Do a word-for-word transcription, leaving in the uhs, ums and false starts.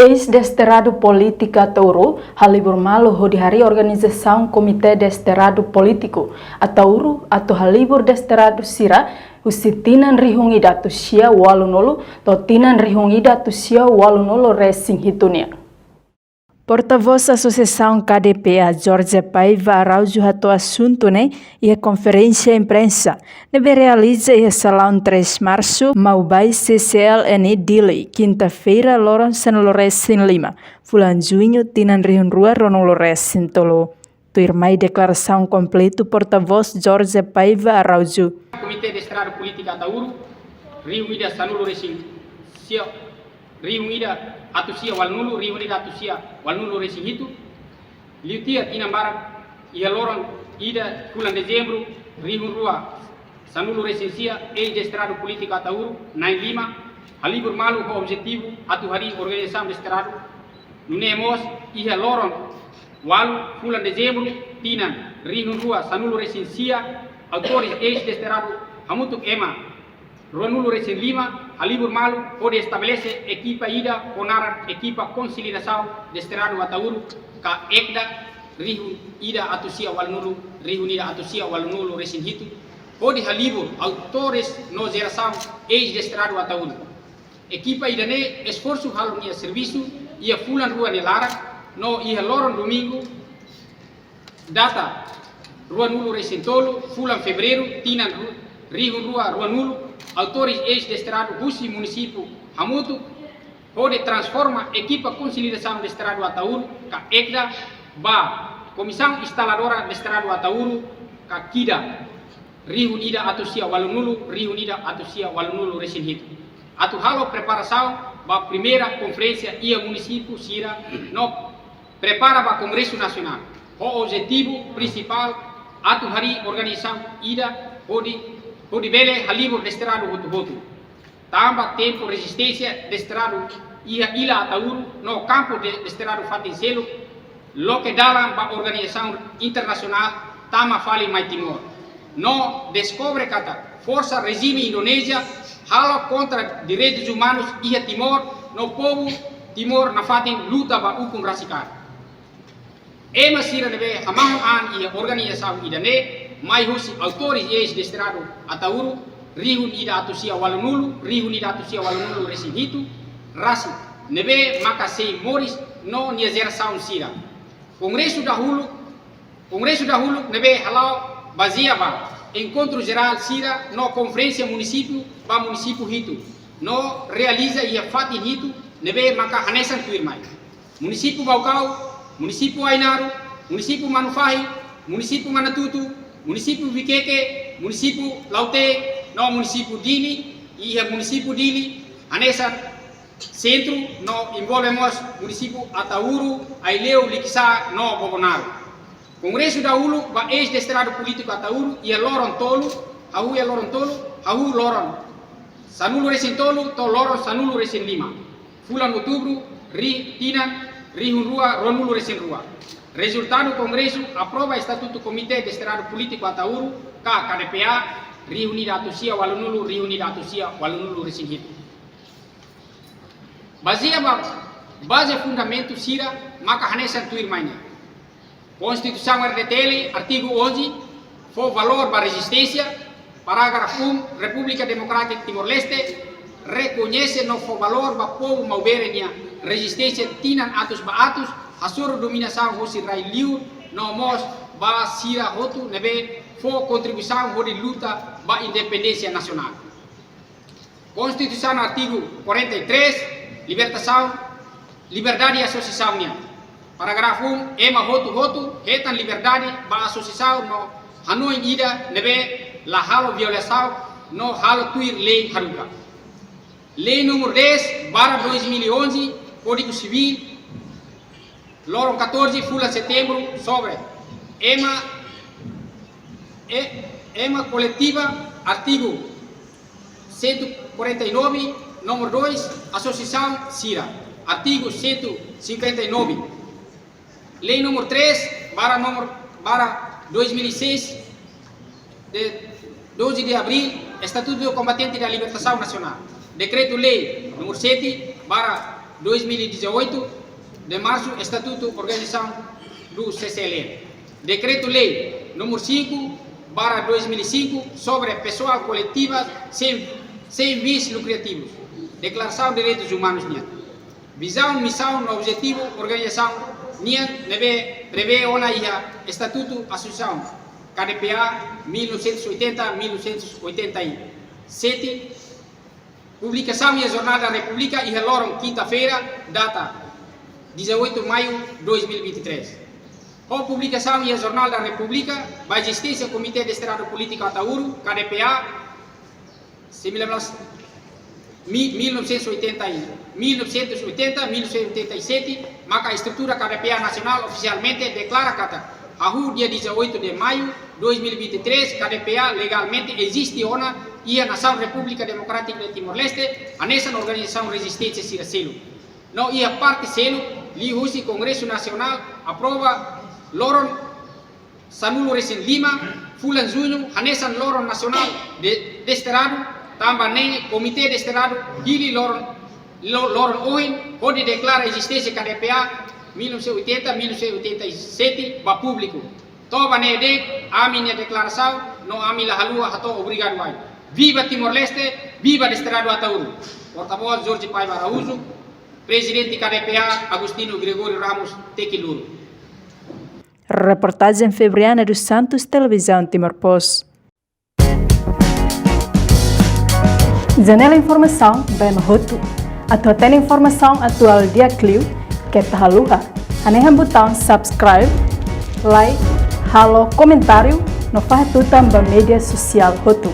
Eis-desterradu polítiku Ataúru halibur malu hodi harii organizasaun Komité Desterradu Polítiku Ataúru atu halibur desterradu sira husi tinan rihun ida atus sia ualunulu to'o tinan rihun ida atus sia ualunulu resin hitu nian. Portavós Asosiasaun K D P A, Jorge Paiva Araújo, hato'o asuntu ne'e iha konferénsia imprensa ne'ebé realiza iha Salaun Três Março, Maubay, C C L N I, Dili, kinta-feira, loron sanulu resin lima, fulan Juñu, tinan rihun rua ruanulu resin tolu. Tuirmai deklarasaun kompletu portavós Jorge Paiva Araújo. Komité Desterradu Polítiku Ataúru, rihun ida sanulu resin sia, rihun ida atus sia ualunulu, rihun ida atus sia ualunulu resin hitu, liu tiha tinan barak, iha loron ida fulan Dezembru, rihun rua sanulu resin sia, eis-desterradu polítiku Ataúru na'in lima halibur malu ho objetivu atu harii organizasaun desterradu. Nune'e mós iha loron ualu fulan Dezembru, tinan rihun rua sanulu resin sia, autores eis-desterradu hamutuk ema ruanulu resin lima halibur malu hodi estabelese ekipa ida ho naran Ekipa Konsolidasaun Desterradu Ataúru ka EKDA, rihun ida atus sia ualunulu, rihun ida atus sia ualunulu resin hitu, hodi halibur autores no jerasaun eis-desterradu Ataúru. Ekipa ida-ne'e esforsu halo nia servisu iha fulan rua nia laran, no iha loron Domingu, data ruanulu resin tolu fulan Fevereiru, tinan ru-, rihun rua ruanulu, autores eis-desterradu husi munisípiu hamutuk hodi transforma Ekipa Konsolidasaun Desterradu Ataúru ka EKDA ba Komisaun Instaladora Desterradu Ataúru ka KIDA, rihun ida atus sia ualunulu, rihun ida atus sia ualunulu resin hitu, atu halo preparasaun ba primeira konferénsia iha munisípiu sira no prepara ba Kongresu Nasionál, ho objetivu prinsipál atu harii organizasaun ida hodi, hodi bele halibur desterradu hotu-hotu. Tanba tempu rezisténsia desterradu iha Illa Ataúru no kampu de desterradu fatin seluk, loke dalan ba organizasaun internasionál tama fali mai Timor, no deskobre katak forsa rejime Indonézia halo kontra direitus umanus iha Timor, no povu Timor nafatin luta ba ukun rasik an. Ema sira ne'ebé hamahon an iha organizasaun ida-ne'e, mai husi autores eis-desterradu Ataúru, rihun ida atus sia ualunulu, rihun ida atus sia ualunulu resin hitu, rasik, ne'ebé maka sei moris no nia jerasaun sira. Kongresu dahuluk, kongresu dahuluk ne'ebé hala'o bazeia ba enkontru jerál sira no konferénsia munisípiu ba munisípiu hitu, no realiza iha fatin hitu, ne'ebé maka hanesan tuirmai: munisípiu Baucau, munisípiu Ainaro, munisípiu Manufahi, munisípiu Manatuto, munisípiu Viqueque, munisípiu Lautém, no munisípiu Dili, iha munisípiu Dili hanesan sentru, no envolve mós munisípiu Ataúru, Aileu, Liquiçá no Bobonaro. Kongresu dahuluk ba eis-desterradu polítiku Ataúru iha loron tolu, hahú iha loron tolu, hahú loron sanulu resin tolu to'o loron sanulu resin lima fulan Outubru, ri-, tinan rihun rua ruanulu resin rua. Rezultadu kongresu aprova Estatutu Komité Desterradu Polítiku Ataúru ka K D P A, rihun ida atus sia ualunulu, rihun ida atus sia ualunulu resin hitu. Bazeia ba baze fundamentu sira maka hanesan tuirmai ne'e: Konstituisaun R D T L, artigu onze, fó valór ba rezisténsia. Parágrafu um: Repúblika Demokrátika Timor-Leste rekoñese no fó valór ba povu maubere nia rezisténsia tinan atus ba atus, hasoru dominasaun husi rai-liur, no mós ba sira hotu ne'ebé fó kontribuisaun hodi luta ba independénsia nasionál. Konstituisaun, artigu quarenta e três, libertasaun, liberdade asosiasaun nian. Parágrafu um: Ema hotu-hotu hetan liberdade ba asosiasaun no hanoin ida ne'ebé la halo violasaun no halo tuir lei haruka. Lei númeru dez barra dois mil e onze, Kódigu Sivíl, loron catorze fulan Setembru, sobre ema, e, ema koletiva, artigu cento e quarenta e nove, númeru dois, asosiasaun sira, artigu cento e cinquenta e nove. Lei númeru três barra númeru, barra dois mil e seis, de doze de abril, Estatuto do Combatente da Libertação Nacional. Dekretu-Lei númeru sete barra dois mil e dezoito de março, Estatuto Organização do C C L N. Decreto-Lei número cinco barra dois mil e cinco sobre pessoal coletiva sem, sem fins lucrativos. Declaração de Direitos Humanos nian. Vizaun, misaun no objetivu organizasaun nian ne'ebé prevee ona iha Estatutu Asosiasaun, K D P A, mil novecentos e oitenta, mil novecentos e oitenta e sete, publikasaun iha Jornál da Repúblika iha loron kinta-feira, data dezoito de maio de dois mil e vinte e três. Ho publikasaun iha Jornál da Repúblika ba ezisténsia Komité Desterradu Polítiku Ataúru, K D P A, similar mi-, mil novecentos e oitenta e, mil novecentos e oitenta, mil novecentos e oitenta e sete, maka estrutura K D P A nasionál ofisialmente deklara katak, hahú dia dezoito de maio dois mil e vinte e três, K D P A legalmente eziste ona iha nasaun Repúblika Demokrátika de Timor-Leste, hanesan organizasaun rezisténsia sira seluk. No iha parte seluk, liuhusi Kongresu Nasionál aprova loron sanulu-resin-lima fulan Juñu hanesan loron nasionál de desterradu, tanba ne'e Komité Desterradu hili loron, lo-, loron ohin hodi deklara ezisténsia K D P A mil novecentos e oitenta, mil novecentos e oitenta e sete ba públiku. To'o ba ne'e de'it ami-nia deklarasaun, no ami la haluha hato'o obrigadu wa'in. Viva Timor-Leste, viva desterradu Ataúru. Portavós Jorge Paiva Araújo, Prezidente K D P A Agostinho Gregório Ramos Tequilur. Reportajen Febriana dos Santos, Televizaun Timor Post. Janela informasaun ba ema hotu. Atu hatene informasaun atuál di'ak liu, keta haluha hanehan butaun subscribe, like, halo komentáriu, no fahe tutan ba média sosiál hotu.